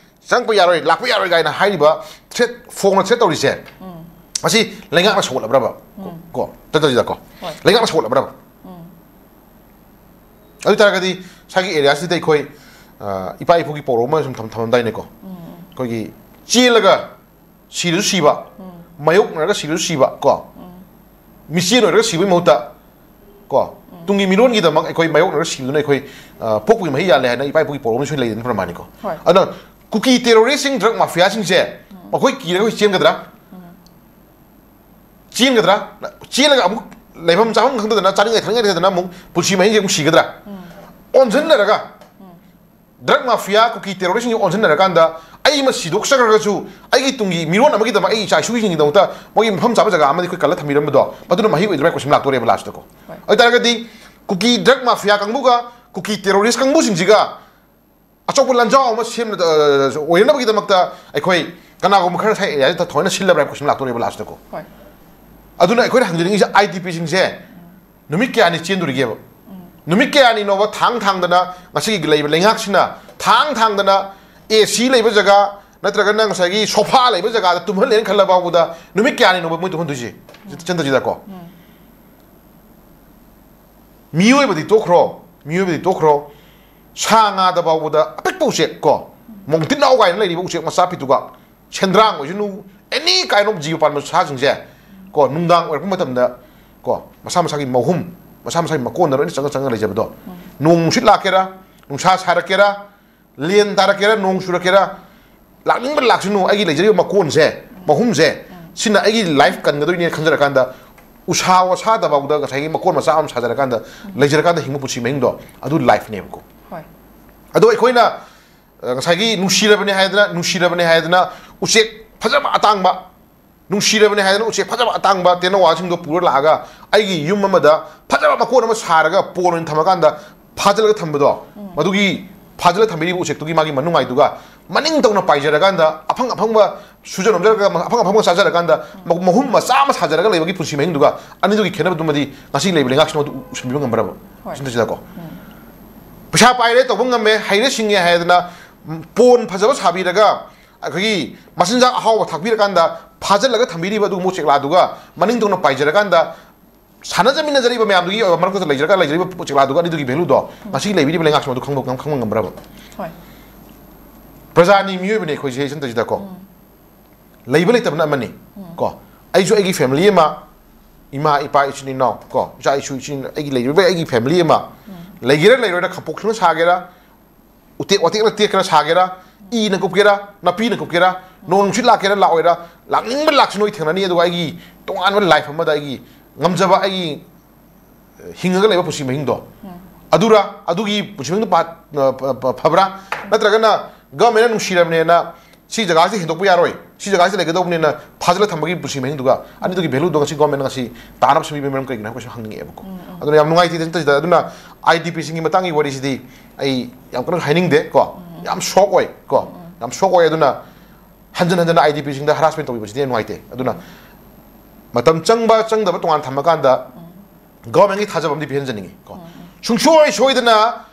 ꯆꯪꯉꯛꯄ ꯌꯥꯔꯣꯏ, ꯂꯥꯛꯄ ꯌꯥꯔꯣꯏ ꯀꯥꯏꯅ ꯍꯥꯏꯔꯤꯕ threat, ꯐꯣꯡꯅ threat ꯇꯧꯔꯤꯁꯦ, ꯎꯝ꯫ ꯃꯁꯤ ꯂꯩꯉꯥꯛꯅ ꯁꯧꯒꯠꯂꯕ꯭ꯔꯕ? ꯎꯝ꯫ ꯀꯣ, ꯇꯇꯥꯖꯤꯗꯀꯣ꯫ ꯍꯣꯏ꯫ ꯂꯩꯉꯥꯛꯅ ꯁꯧꯒꯠꯂꯕ꯭ꯔꯕ? ꯎꯝ꯫ ꯑꯗꯨ ꯑꯣꯏ ꯇꯥꯔꯒꯗꯤ ꯉꯁꯥꯏꯒꯤ areaꯁꯤꯗ ꯑꯩꯈꯣꯏ, ꯑ, ꯏꯄꯥ ꯏꯄꯨꯒꯤ ꯄꯥꯎꯔꯧ ꯑꯃ ꯁꯨꯝ ꯊꯝ-, ꯊꯝꯂꯝꯗꯥꯏꯅꯦꯀꯣ꯫ ꯎꯝ꯫ ꯑꯩꯈꯣꯏꯒꯤ ꯆꯦꯜꯂꯒ ꯁꯤꯔꯁꯨ ꯁꯤꯕ, ꯎꯝ꯫ ꯃꯥꯌꯣꯛꯅꯔꯒ ꯁꯤꯔꯁꯨ ꯁꯤꯕ ꯀꯣ꯫ ꯎꯝ꯫ ꯃꯤꯆꯦꯟ ꯑꯣꯏꯔꯒ ꯁꯤꯕꯒꯤ ꯃꯍꯨꯠꯇ ꯀꯣ, ꯎꯝ꯫ ꯇꯨꯡꯒꯤ ꯃꯤꯔꯣꯟꯒꯤꯗꯃꯛ ꯑꯩꯈꯣꯏ ꯃꯥꯌꯣꯛꯅꯔꯒ ꯁꯤꯕꯗꯨꯅ ꯑꯩꯈꯣꯏ, ꯑ, ꯄꯣꯛꯄꯒꯤ ꯃꯍꯩ ꯌꯥꯜꯂꯦ ꯍꯥꯏꯅ ꯏꯄꯥ ꯏꯄꯨꯒꯤ ꯄꯥꯎꯔꯧ ꯑꯃꯁꯨ ꯂꯩꯗꯅ ꯄ꯭ꯔꯃꯥꯟꯅꯤꯀꯣ꯫ ꯍꯣꯏ꯫ ꯑꯗꯨꯅ ꯀꯨꯀꯤ terroristꯁꯤꯡ, drug mafiaꯁꯤꯡꯁꯦ ꯎꯝ꯫ ꯃꯈꯣꯏ ꯀꯤꯔꯒ ꯑꯩꯈꯣꯏ ꯆꯦꯟꯒꯗ꯭ꯔꯥ? ꯎꯝ꯫ ꯆꯦꯟꯒꯗ꯭ꯔꯥ? ꯆꯦꯜꯂꯒ ꯑꯃꯨꯛ ꯂꯩꯐꯝ ꯆꯥꯐꯝ ꯈꯪꯗꯗꯅ, ꯆꯥꯅꯤꯡꯉꯥꯏ ꯊꯛꯅꯤꯡꯉꯥꯏ ꯂꯩꯇꯗꯅ ꯑꯃꯨꯛ ꯄꯨꯟꯁꯤ ꯃꯍꯤꯡꯁꯦ ꯑꯃꯨꯛ ꯁꯤꯒꯗ꯭ꯔꯥ? ꯎꯝ꯫ ꯑꯣꯟꯁꯤꯟꯅꯔꯒ ꯎꯝ꯫ ꯗ꯭ꯔꯒ ꯃꯥꯐꯤꯌꯥ, ꯀꯨꯀꯤ ꯇꯦꯔꯣꯔꯤꯁꯁꯤꯡꯁꯤ ꯑꯣꯟꯁꯤꯟꯅꯔꯀꯥꯟꯗ ꯑꯩ ꯃꯁꯤ ꯁꯤꯗꯣꯛꯆꯈ꯭ꯔꯒꯁꯨ ꯑꯩꯒꯤ ꯇꯨꯡꯒꯤ ꯃꯤꯔꯣꯟ ꯑꯃꯒꯤꯗꯃꯛ, ꯑꯩ ꯏꯆꯥ ꯏꯁꯨꯁꯤꯡꯒꯤꯗꯃꯛꯇ ꯃꯣꯏꯒꯤ ꯃꯐꯝ ꯆꯥꯕ ꯖꯒꯥ ꯑꯃꯗꯤ ꯑꯩꯈꯣꯏ ꯀꯜꯂ ꯊꯝꯕꯤꯔꯝꯕꯗꯣ, ꯃꯗꯨꯅ ꯃꯍꯩ ꯑꯣꯏꯗ꯭ꯔꯥ ꯍꯥꯏꯕ ꯀꯣꯏꯁꯟ ꯂꯥꯛꯇꯣꯔꯦꯕ ꯂꯥꯁꯇꯀꯣ꯫ ꯍꯣꯏ꯫ ꯑꯗꯨ ꯑꯣꯏꯇꯥꯔꯒꯗꯤ ꯀꯨꯀꯤ ꯗ꯭ꯔꯒ ꯃꯥꯐꯤꯌꯥ ꯀꯥꯡꯕꯨꯒ ꯀꯨꯀꯤ ꯇꯦꯔꯣꯔꯤꯁ ꯀꯥꯡꯕꯨꯁꯤꯡꯁꯤꯒ ꯑꯆꯧꯕ ꯂꯥꯟꯖꯥꯎ ꯑꯃ ꯁꯦꯝꯅ ꯑ, ꯑꯣꯏꯅꯅꯕꯒꯤꯗꯃꯛꯇ ꯑꯩꯈꯣꯏ ꯀꯅꯥꯒꯨꯝꯕ ꯈꯔ ꯉꯁꯥꯏ ꯑꯦꯔꯤꯌꯥꯁꯤꯗ ꯊꯑꯣꯏꯅ ꯁꯤꯜꯂꯕ꯭ꯔꯥ ꯍꯥꯏꯕ ꯀꯣꯏꯁꯟ ꯂꯥꯛꯇꯣꯔꯦꯕ ꯂꯥꯁꯇꯀꯣ꯫ ꯍꯣꯏ꯫ ꯑꯗꯨꯅ ꯑꯩꯈꯣꯏꯅ ꯍꯪꯖꯅꯤꯡꯉꯤꯁꯦ, ꯑꯥꯏ ꯗꯤ ꯄꯤꯁꯤꯡꯁꯦ ꯅꯨꯃꯤꯠ ꯀꯌꯥꯅꯤ ꯆꯦꯟꯗꯣꯔꯤꯒꯦꯕ? ꯅꯨꯃꯤꯠ ꯀꯌꯥꯅꯤꯅꯣꯕ ꯊꯥꯡ ꯊꯥꯡꯗꯅ ꯉꯁꯤꯒꯤ ꯂꯩꯕ ꯂꯩꯉꯥꯛꯁꯤꯅ ꯊꯥꯡ ꯊꯥꯡꯗꯅ ꯑꯦ ꯁꯤ ꯂꯩꯕ ꯖꯒꯥ ꯅꯠꯇ꯭ꯔꯒꯅ ꯉꯁꯥꯏꯒꯤ ꯁꯣꯐꯥ ꯂꯩꯕ ꯖꯒꯥꯗ ꯇꯨꯝꯍꯜꯂꯦꯅ ꯈꯜꯂ ꯐꯥꯎꯕꯗ ꯅꯨꯃꯤꯠ ꯀꯌꯥꯅꯤꯅꯣꯕ ꯃꯣꯏ ꯇꯨꯝꯍꯟꯗꯣꯏꯁꯦ? ꯆꯟꯗꯖꯤꯗꯀꯣ꯫ ꯃꯤꯑꯣꯏꯕꯗꯤ ꯇꯣꯛꯈ꯭ꯔꯣ, ꯃꯤꯑꯣꯏꯕꯗꯤ ꯇꯣꯛꯈ꯭ꯔꯣ, ꯁꯥ ꯉꯥꯗ ꯐꯥꯎꯕꯗ ꯑꯄꯤꯛꯄ ꯎꯆꯦꯛ ꯀꯣ, ꯃꯣꯡꯇꯤꯟ ꯅꯥꯎ ꯀꯥꯏꯅ ꯂꯩꯔꯤꯕ ꯎꯆꯦꯛ ꯃꯆꯥ ꯄꯤꯇꯨꯒ, ꯁꯦꯟꯗ꯭ꯔꯥꯡ ꯑꯣꯏꯁꯅꯨ, any kind of ꯖꯤꯕ ꯄꯥꯟꯕ ꯁꯥꯁꯤꯡꯁꯦ ꯀꯣ, ꯅꯨꯡꯗꯥꯡ ꯑꯣꯏꯔꯛꯄ ꯃꯇꯝꯗ ꯀꯣ, ꯃꯁꯥ ꯃꯁꯥꯒꯤ ꯃꯍꯨꯝ, ꯃꯁꯥ ꯃꯁꯥꯒꯤ ꯃꯀꯣꯟꯗ ꯂꯣꯏꯅ ꯆꯪꯉ ꯆꯪꯉ ꯂꯩꯖꯕꯗꯣ꯫ ꯅꯣꯡ ꯅꯨꯡꯁꯤꯠ ꯂꯥꯛꯀꯦꯔꯥ, ꯅꯨꯡꯁꯥ ꯁꯥꯔꯛꯀꯦꯔꯥ, ꯂꯦꯟ ꯇꯥꯔꯛꯀꯦꯔꯥ, ꯅꯣꯡ ꯆꯨꯔꯛꯀꯦꯔꯥ, ꯂꯥꯛꯅꯤꯡꯕ ꯂꯥꯛꯁꯅꯨ, ꯑꯩꯒꯤ ꯂꯩꯖꯔꯤꯕ ꯃꯀꯣꯟꯁꯦ, ꯃꯍꯨꯝꯁꯦ, ꯁꯤꯅ ꯑꯩꯒꯤ ꯂꯥꯏꯐ ꯀꯟꯒꯗꯣꯏꯅꯦ ꯈꯟꯖꯔꯀꯥꯟꯗ ꯎꯁꯥ ꯋꯥꯁꯥꯗꯐꯥꯎꯗ ꯉꯁꯥꯏꯒꯤ ꯃꯀꯣꯟ ꯃꯆꯥ ꯑꯃ ꯁꯥꯖꯔꯀꯥꯟꯗ ꯂꯩꯖꯔꯀꯥꯟꯗ ꯍꯤꯡꯕ ꯄꯨꯟꯁꯤ ꯃꯍꯤꯡꯗꯣ ꯑꯗꯨ ꯂꯥꯏꯐꯅꯦꯕꯀꯣ꯫ ꯍꯣꯏ꯫ ꯑꯗꯣ ꯑꯩꯈꯣꯏꯅ ꯑ, ꯉꯁꯥꯏꯒꯤ ꯅꯨꯡꯁꯤꯔꯕꯅꯦ ꯍꯥꯏꯗꯅ, ꯅꯨꯡꯁꯤꯔꯕꯅꯦ ꯍꯥꯏꯗꯅ ꯎꯆꯦꯛ ꯐꯖꯕ ꯑꯇꯥꯡꯕ, ꯅꯨꯡꯁꯤꯔꯕꯅꯦ ꯍꯥꯏꯗꯅ ꯎꯆꯦꯛ ꯐꯖꯕ ꯑꯇꯥꯡꯕ ꯇꯦꯅꯋꯥꯁꯤꯡꯗꯣ ꯄꯨꯔ ꯂꯥꯛꯑꯒ ꯑꯩꯒꯤ ꯌꯨꯝ ꯑꯃꯗ ꯐꯖꯕ ꯃꯀꯣꯟ ꯑꯃ ꯁꯥꯔꯒ ꯄꯣꯟ ꯑꯣꯏꯅ ꯊꯝꯃꯀꯥꯟꯗ ꯐꯥꯖꯤꯜꯂꯒ ꯊꯝꯕꯗꯣ, ꯃꯗꯨꯒꯤ ꯐꯥꯖꯤꯜꯂ ꯊꯝꯕꯤꯔꯤꯕ ꯎꯆꯦꯛꯇꯨꯒꯤ ꯃꯥꯒꯤ ꯃꯅꯨꯡꯉꯥꯏꯗꯨꯒ ꯃꯅꯤꯡ ꯇꯧꯅ ꯄꯥꯏꯖꯔꯀꯥꯟꯗ ꯑꯐꯪ ꯑꯐꯪꯕ ꯁꯨꯖ ꯅꯣꯝꯖꯔꯒ ꯑꯐꯪ ꯑꯐꯪꯕ ꯆꯥꯖꯔꯀꯥꯟꯗ ꯃ-, ꯃꯍꯨꯝ ꯃꯆꯥ ꯑꯃ ꯁꯥꯖꯔꯒ ꯂꯩꯕꯒꯤ ꯄꯨꯟꯁꯤ ꯃꯍꯤꯡꯗꯨꯒ ꯑꯅꯤꯗꯨꯒꯤ ꯈꯦꯠꯅꯕꯗꯨꯃꯗꯤ ꯉꯁꯤ ꯂꯩꯕ ꯂꯩꯉꯥꯛꯁꯤꯅ ꯃꯗꯨ ꯎꯁꯤꯟꯕꯤꯕ ꯉꯝꯕ꯭ꯔꯕ? ꯍꯣꯏ꯫ ꯁꯤꯟꯊꯁꯤꯗꯀꯣ꯫ ꯄꯩꯁꯥ ꯄꯥꯏꯔꯦ, ꯇꯧꯕ ꯉꯝꯃꯦ, ꯍꯩꯔꯦ ꯁꯤꯡꯉꯦ ꯍꯥꯏꯗꯅ ꯄꯣꯟ ꯐꯖꯕ ꯁꯥꯕꯤꯔꯒ ꯑꯩꯈꯣꯏꯒꯤ ꯃꯆꯤꯟꯖꯥꯛ ꯑꯍꯥꯎꯕ ꯊꯥꯛꯄꯤꯔꯀꯥꯟꯗ ꯐꯥꯖꯤꯜꯂꯒ ꯊꯝꯕꯤꯔꯤꯕ ꯑꯗꯨꯒꯨꯝꯕ ꯎꯆꯦꯛꯂꯥꯗꯨꯒ ꯃꯅꯤꯡ ꯇꯧꯅ ꯄꯥꯏꯖꯔꯀꯥꯟꯗ ꯁꯥꯟꯅꯖꯃꯤꯟꯅꯖꯔꯤꯕ ꯃꯌꯥꯝꯗꯨꯒꯤ ꯃꯔꯛꯇ ꯂꯩꯖꯔꯒ ꯂꯩꯖꯔꯤꯕ ꯎꯆꯦꯛꯂꯥꯗꯨꯒ ꯑꯅꯤꯗꯨꯒꯤ ꯚꯦꯂꯨꯗꯣ ꯉꯁꯤ ꯂꯩꯕꯤꯔꯤꯕ ꯂꯩꯉꯥꯛꯁꯤꯡ ꯑꯗꯨ ꯈꯪꯕ ꯈꯪꯕ ꯉꯝꯕ꯭ꯔꯕ? ꯍꯣꯏ꯫ ꯄ꯭ꯔꯖꯥꯅꯤ, ꯃꯤꯑꯣꯏꯕꯅꯤ ꯑꯩꯈꯣꯏꯁꯦ ꯁꯤꯟꯊꯁꯤꯗꯀꯣ꯫ ꯂꯩꯕ ꯂꯩꯇꯕꯅ ꯑꯃꯅꯤ ꯀꯣ꯫ ꯑꯩꯁꯨ ꯑꯩꯒꯤ ꯐꯦꯃꯤꯂꯤ ꯑꯃ, ꯏꯃꯥ ꯏꯄꯥ ꯏꯆꯤꯟ ꯏꯅꯥꯎ ꯀꯣ, ꯏꯆꯥ ꯏꯁꯨ ꯏꯆꯤꯟ ꯏꯅꯥꯎ, ꯑꯩꯒꯤ ꯂꯩꯔꯤꯕ ꯑꯩꯒꯤ ꯐꯦꯃꯤꯂꯤ ꯑꯃ ꯂꯩꯒꯦꯔꯥ ꯂꯩꯔꯣꯏꯔꯥ, ꯈꯥꯄꯣꯛꯁꯤꯅ ꯁꯥꯒꯦꯔꯥ, ꯎꯇꯦꯛ ꯋꯥꯇꯦꯛꯅ ꯇꯦꯛꯀꯦꯔꯥ ꯁꯥꯒꯦꯔꯥ, ꯏꯅ ꯀꯨꯞꯀꯦꯔꯥ, ꯅꯥꯄꯤꯅ ꯀꯨꯞꯀꯦꯔꯥ, ꯅꯣꯡ ꯅꯨꯡꯁꯤꯠ ꯂꯥꯛꯀꯦꯔꯥ ꯂꯥꯛꯑꯣꯏꯔꯥ, ꯂꯥꯛꯅꯤꯡꯕ ꯂꯥꯛꯁꯅꯨ, ꯑꯩ ꯊꯦꯡꯅꯅꯤ꯫ ꯑꯗꯨꯒ ꯑꯩꯒꯤ ꯇꯣꯉꯥꯟꯕ ꯂꯥꯏꯐ ꯑꯃꯗ ꯑꯩꯒꯤ ꯉꯝꯖꯕ, ꯑꯩꯒꯤ ꯍꯤꯡꯉꯒ ꯂꯩꯕ ꯄꯨꯟꯁꯤ ꯃꯍꯤꯡꯗꯣ ꯑꯗꯨꯔ, ꯑꯗꯨꯒꯤ ꯄꯨꯟꯁꯤ ꯃꯍꯤꯡꯗꯨ ꯄꯥ-, ꯑ, ꯄ-, ꯄ-, ꯐꯕ꯭ꯔꯥ? ꯅꯠꯇ꯭ꯔꯒꯅ ꯒꯚꯔꯟꯃꯦꯟꯅ ꯅꯨꯡꯁꯤꯔꯕꯅꯦꯅ ꯁꯤ ꯖꯒꯥꯁꯤ ꯍꯦꯟꯗꯣꯛꯄ ꯌꯥꯔꯣꯏ, ꯁꯤ ꯖꯒꯥꯁꯤ ꯂꯩꯒꯗꯧꯕꯅꯦꯅ ꯐꯥꯖꯤꯜꯂ ꯊꯝꯕꯒꯤ ꯄꯨꯟꯁꯤ ꯃꯍꯤꯡꯗꯨꯒ ꯑꯅꯤꯗꯨꯒꯤ ꯚꯦꯂꯨꯗꯣ ꯉꯁꯤ ꯒꯚꯔꯟꯃꯦꯟꯅ ꯉꯁꯤ ꯇꯥꯅꯕ ꯁꯦꯝꯕꯤꯕꯒꯤ ꯃꯔꯝ ꯀꯩꯒꯤꯅꯣ ꯍꯥꯏꯕ ꯀꯣꯏꯁꯟ ꯍꯪꯅꯤꯡꯉꯦꯕꯀꯣ꯫ ꯑꯗꯨꯅ ꯌꯥꯝ ꯅꯨꯡꯉꯥꯏꯇꯦ ꯇꯧꯔꯤꯁꯤꯗ꯫ ꯑꯗꯨꯅ ꯑꯥꯏ ꯗꯤ ꯄꯤꯁꯤꯡꯒꯤ ꯃꯇꯥꯡꯒꯤ ꯋꯥꯔꯤꯁꯤꯗꯤ ꯑꯩ ꯌꯥꯝ ꯀꯟꯅ ꯍꯥꯏꯅꯤꯡꯗꯦ ꯀꯣ, ꯌꯥꯝ ꯁꯣꯛ ꯑꯣꯏ ꯀꯣ, ꯌꯥꯝ ꯁꯣꯛ ꯑꯣꯏ꯫ ꯑꯗꯨꯅ ꯍꯟꯖꯟ ꯍꯟꯖꯟꯅ ꯑꯥꯏ ꯗꯤ ꯄꯤꯁꯤꯡꯗ ꯍꯔꯥꯁꯃꯦꯟ ꯇꯧꯕꯤꯕꯁꯤꯗꯤ ꯌꯥꯝ ꯅꯨꯡꯉꯥꯏꯇꯦ꯫ ꯑꯗꯨꯅ ꯃꯇꯝ ꯆꯪꯕ ꯆꯪꯗꯕ ꯇꯣꯉꯥꯟ ꯊꯝꯃꯀꯥꯟꯗ ꯒꯚꯔꯟꯃꯦꯟꯒꯤ ꯊꯥꯖꯕ ꯑꯃꯗꯤ ꯄꯤꯍꯟꯖꯅꯤꯡꯉꯤ ꯀꯣ꯫ ꯁꯨꯡꯁꯣꯏ ꯁꯣꯏꯗꯅ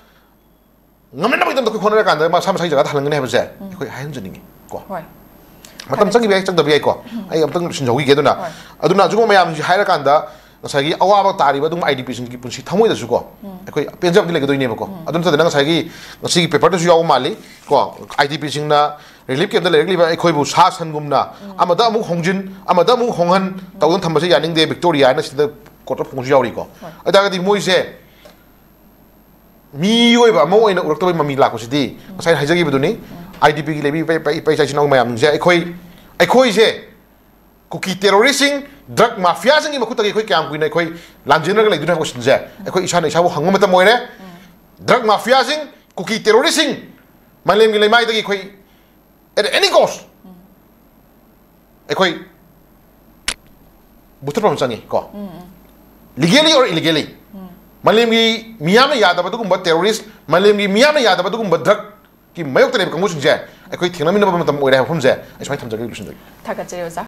ꯉꯝꯅꯕꯒꯤꯗꯃꯛꯇ ꯑꯩꯈꯣꯏ ꯍꯣꯠꯅꯔꯀꯥꯟꯗ ꯃꯁꯥ ꯃꯁꯥꯒꯤ ꯖꯒꯥꯗ ꯍꯜꯍꯟꯒꯅꯤ ꯍꯥꯏꯕꯁꯦ ꯑꯩꯈꯣꯏ ꯍꯥꯏꯍꯟꯖꯅꯤꯡꯉꯤ ꯀꯣ꯫ ꯍꯣꯏ꯫ ꯃꯇꯝ ꯆꯪꯈꯤꯕ ꯌꯥꯏ, ꯆꯪꯗꯕ ꯌꯥꯏꯀꯣ꯫ ꯑꯩ ꯑꯝꯇꯪ ꯂꯣꯏꯁꯤꯟꯖꯍꯧꯈꯤꯒꯦ꯫ ꯑꯗꯨꯅ, ꯍꯣꯏ꯫ ꯑꯗꯨꯅ ꯑꯁꯤꯒꯨꯝꯕ ꯃꯌꯥꯝꯁꯤ ꯍꯥꯏꯔꯀꯥꯟꯗ ꯉꯁꯥꯏꯒꯤ ꯑꯋꯥꯕ ꯇꯥꯔꯤꯕ ꯑꯗꯨꯒꯨꯝꯕ ꯑꯥꯏ ꯗꯤ ꯄꯤꯁꯤꯡꯒꯤ ꯄꯨꯟꯁꯤ ꯊꯃꯣꯏꯗꯁꯨ ꯀꯣ ꯑꯩꯈꯣꯏ ꯄꯦꯟꯖꯕꯗꯤ ꯂꯩꯒꯗꯣꯏꯅꯦꯕꯀꯣ꯫ ꯑꯗꯨ ꯅꯠꯇꯗꯅ ꯉꯁꯥꯏꯒꯤ ꯉꯁꯤꯒꯤ ꯄꯦꯄꯔꯗꯁꯨ ꯌꯥꯎꯕ ꯃꯥꯜꯂꯤ ꯀꯣ, ꯑꯥꯏ ꯗꯤ ꯄꯤꯁꯤꯡꯅ ꯔꯤꯂꯤꯐ ꯀꯦꯝꯞꯇ ꯂꯩꯔꯛꯂꯤꯕ ꯑꯩꯈꯣꯏꯕꯨ ꯁꯥ ꯁꯟꯒꯨꯝꯅ ꯑꯃꯗ ꯑꯃꯨꯛ ꯍꯣꯡꯖꯤꯟ, ꯑꯃꯗ ꯑꯃꯨꯛ ꯍꯣꯡꯍꯟ ꯇꯧꯗꯨꯅ ꯊꯝꯕꯁꯦ ꯌꯥꯅꯤꯡꯗꯦ ꯕꯤꯛꯇꯣꯔꯤꯌꯥ ꯍꯥꯏꯅ ꯁꯤꯗ ꯀꯣꯔꯠꯇ ꯐꯣꯡꯕꯁꯨ ꯌꯥꯎꯔꯤꯀꯣ꯫ ꯑꯗꯨ ꯇꯥꯔꯒꯗꯤ ꯃꯣꯏꯁꯦ ꯃꯤꯑꯣꯏꯕ ꯑꯃ ꯑꯣꯏꯅ ꯎꯔꯛꯇꯕꯒꯤ ꯃꯃꯤ ꯂꯥꯛꯄꯁꯤꯗꯤ ꯉꯁꯥꯏ ꯍꯥꯏꯖꯈꯤꯕꯗꯨꯅꯤ꯫ ꯑꯥꯏ ꯗꯤ ꯄꯤꯒꯤ ꯂꯩꯕꯤ ꯏꯄꯥ ꯏꯆꯥ ꯏꯆꯤꯟ ꯏꯅꯥꯎ ꯃꯌꯥꯝꯁꯦ ꯑꯩꯈꯣꯏ, ꯑꯩꯈꯣꯏꯁꯦ ꯀꯨꯀꯤ ꯇꯦꯔꯣꯔꯤꯁꯁꯤꯡ, ꯗ꯭ꯔꯒ ꯃꯥꯐꯤꯌꯥꯁꯤꯡꯒꯤ ꯃꯈꯨꯠꯇꯒꯤ ꯑꯩꯈꯣꯏ ꯀꯌꯥꯝ ꯀꯨꯏꯅ ꯑꯩꯈꯣꯏ ꯂꯥꯟꯖꯦꯟꯅꯔꯒ ꯂꯩꯗꯣꯏꯅꯣ ꯍꯥꯏꯕ ꯀꯣꯏꯁꯟꯁꯦ ꯑꯩꯈꯣꯏ ꯏꯁꯥꯅ ꯏꯁꯥꯕꯨ ꯍꯪꯕ ꯃꯇꯝ ꯑꯣꯏꯔꯦ꯫ ꯗ꯭ꯔꯒ ꯃꯥꯐꯤꯌꯥꯁꯤꯡ, ꯀꯨꯀꯤ ꯇꯦꯔꯣꯔꯤꯁꯁꯤꯡ ꯃꯥꯂꯦꯝꯒꯤ ꯂꯩꯃꯥꯏꯗꯒꯤ ꯑꯩꯈꯣꯏ at any cost ꯑꯩꯈꯣꯏ ꯃꯨꯊꯠꯄ ꯑꯃ ꯆꯪꯉꯤ ꯀꯣ꯫ Legally or illegally ꯃꯥꯂꯦꯝꯒꯤ ꯃꯤꯌꯥꯝꯅ ꯌꯥꯗꯕ ꯑꯗꯨꯒꯨꯝꯕ ꯇꯦꯔꯣꯔꯤꯁ, ꯃꯥꯂꯦꯝꯒꯤ ꯃꯤꯌꯥꯝꯅ ꯌꯥꯗꯕ ꯑꯗꯨꯒꯨꯝꯕ ꯗ꯭ꯔꯒꯀꯤ ꯃꯥꯌꯣꯛꯇ ꯂꯩꯕ ꯀꯥꯡꯕꯨꯁꯤꯡꯁꯦ ꯑꯩꯈꯣꯏ ꯊꯦꯡꯅꯃꯤꯟꯅꯕ ꯃꯇꯝ ꯑꯣꯏꯔꯦ ꯍꯥꯏꯕ ꯋꯥꯐꯝꯁꯦ ꯑꯩ ꯁꯨꯃꯥꯏꯅ ꯊꯝꯖꯒꯦ, ꯂꯣꯏꯁꯤꯟꯖꯒꯦ꯫ ꯊꯥꯒꯠꯆꯔꯤ ꯑꯣꯖꯥ꯫